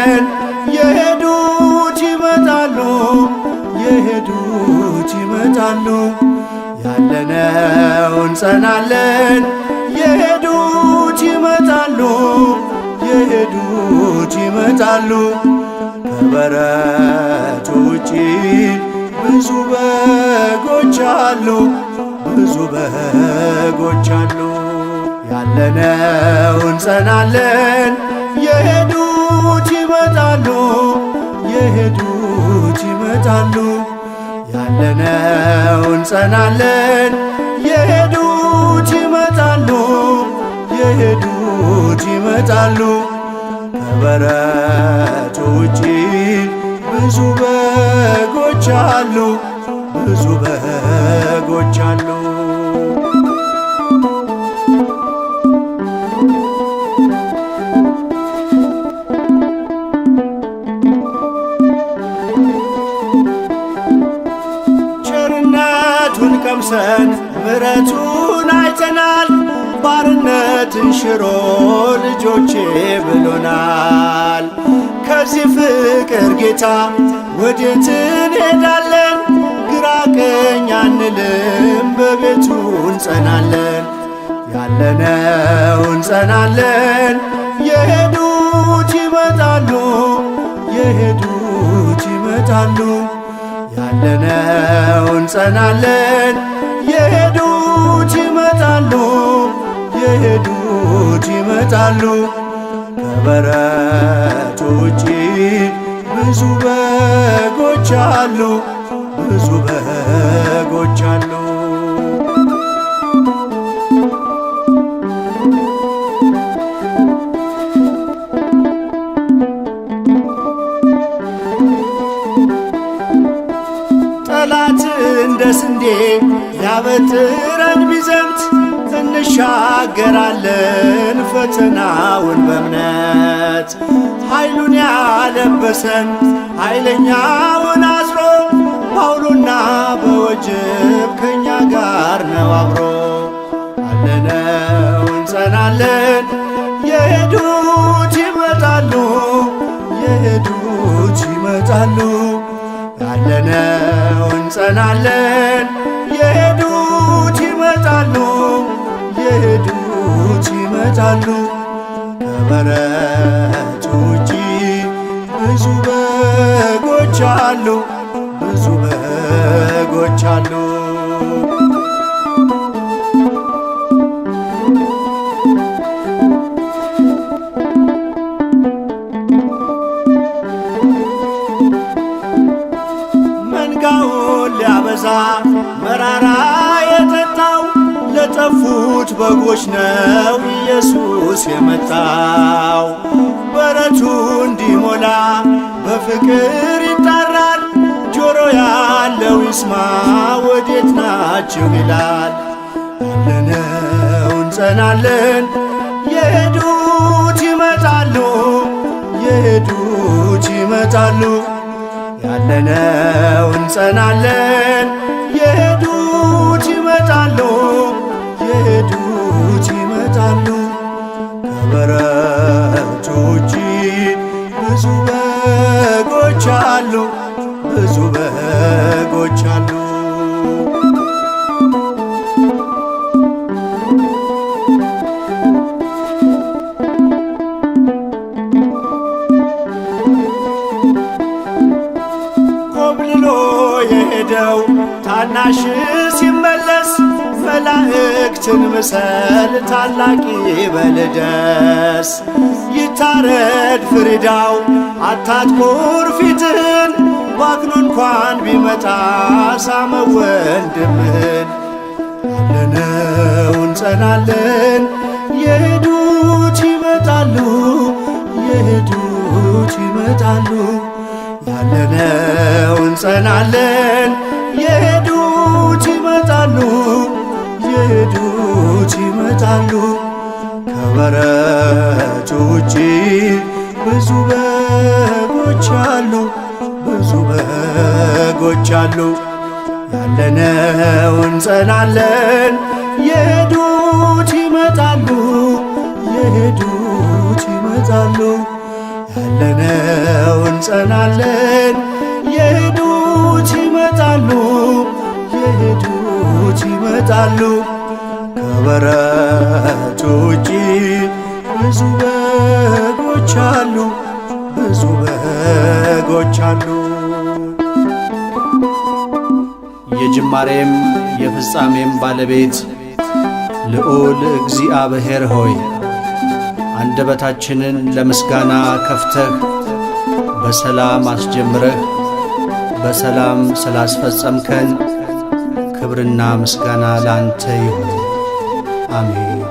እንጸናለን። የሄዱት ይመጣሉ፣ የሄዱት ይመጣሉ። ያለነው እንጸናለን። የሄዱት ይመጣሉ፣ የሄዱት ይመጣሉ። ከበረቱ ውጪ ብዙ በጎች አሉ፣ ብዙ በጎች አሉ። ያለነው እንጸናለን። የሄዱት ይመጣሉ፣ የሄዱት ይመጣሉ። ያለነው እንጸናለን። የሄዱት ይመጣሉ፣ የሄዱት ይመጣሉ። ከበረቱ ውጪ ብዙ በጎች አሉ፣ ብዙ በጎች አሉ። ቸርነቱን ቀምሰን ምሕረቱን አይተናል። ባርነትን ሽሮ ልጆቼ ብሎናል። ከዚህ ፍቅር ጌታ ወዴት እንሄዳለን? ግራ ቀኝ አንልም፣ በቤቱ እንጸናለን። ያለነው እንጸናለን። የሄዱት ይመጣሉ፣ የሄዱት ይመጣሉ። ያለነው እንጸናለን። የሄዱት ይመጣሉ፣ የሄዱት ይመጣሉ። ከበረቱ ውጪ ብዙ በጎች አሉ፣ ብዙ በጎች አሉ። ጠላት እንደ ስንዴ ሊያበጥረን ቢዘምት እንሻገራለን ፈተናውን በእምነት። ኃይሉን ያለበሰን ኃይለኛውን አስሮ ፓውሎና በወጀብ ከኛ ጋር ነው አብሮ። አለነው እንጸናለን። የሄዱት ይመጣሉ፣ የሄዱት ይመጣሉ። ያለነው እንጸናለን። የሄዱት ይመጣሉ፣ የሄዱት ይመጣሉ። ከበረቱ ውጪ ብዙ በጎች አሉ፣ ብዙ በጎች አሉ። መንጋውን ሊያበዛ መራራ የጠጣው ለጠፉት በጎች ነው ኢየሱስ የመጣው። በረቱ እንዲሞላ በፍቅር ይጣራል። ጆሮ ያለው ይስማ ወዴት ናችሁ ይላል። ያለነው እንጸናለን። የሄዱት ይመጣሉ፣ የሄዱት ይመጣሉ። ያለነው እንጸናለን። የሄዱት ይመጣሉ፣ የሄዱት ይመጣሉ። ከበረቱ ውጪ ብዙ በጎች አሉ፣ ብዙ በጎች አሉ። ኮብልሎ የሄደው ታናሽ ሲመለስ መላእክትን ምሰል ታላቅ ይበል ደስ። ይታረድ ፍሪዳው አታትኩር ፊትህን፣ ባክኖ እንኳን ቢመጣ ሳመው ወንድምህን። ያለነው እንጸናለን። የሄዱት ይመጣሉ፣ የሄዱት ይመጣሉ። ያለነው እንጸናለን። የሄዱት ይመጣሉ፣ የሄዱት ይመጣሉ። ከበረቱ ውጪ ብዙ በጎች አሉ፣ ብዙ በጎች አሉ። ያለነው እንጸናለን። የሄዱት ይመጣሉ፣ የሄዱት ይመጣሉ። ያለነው እንጸናለን። የሄዱት ይመጣሉ፣ የሄዱት ይመጣሉ። ከበረቱ ውጪ ብዙ በጎች አሉ፣ ብዙ በጎች አሉ። የጅማሬም የፍጻሜም ባለቤት ልዑል እግዚአብሔር ሆይ፣ አንደበታችንን ለምስጋና ከፍተህ በሰላም አስጀምረህ በሰላም ስላስፈጸምከን ክብርና ምስጋና ላንተ ይሁን። አሜን።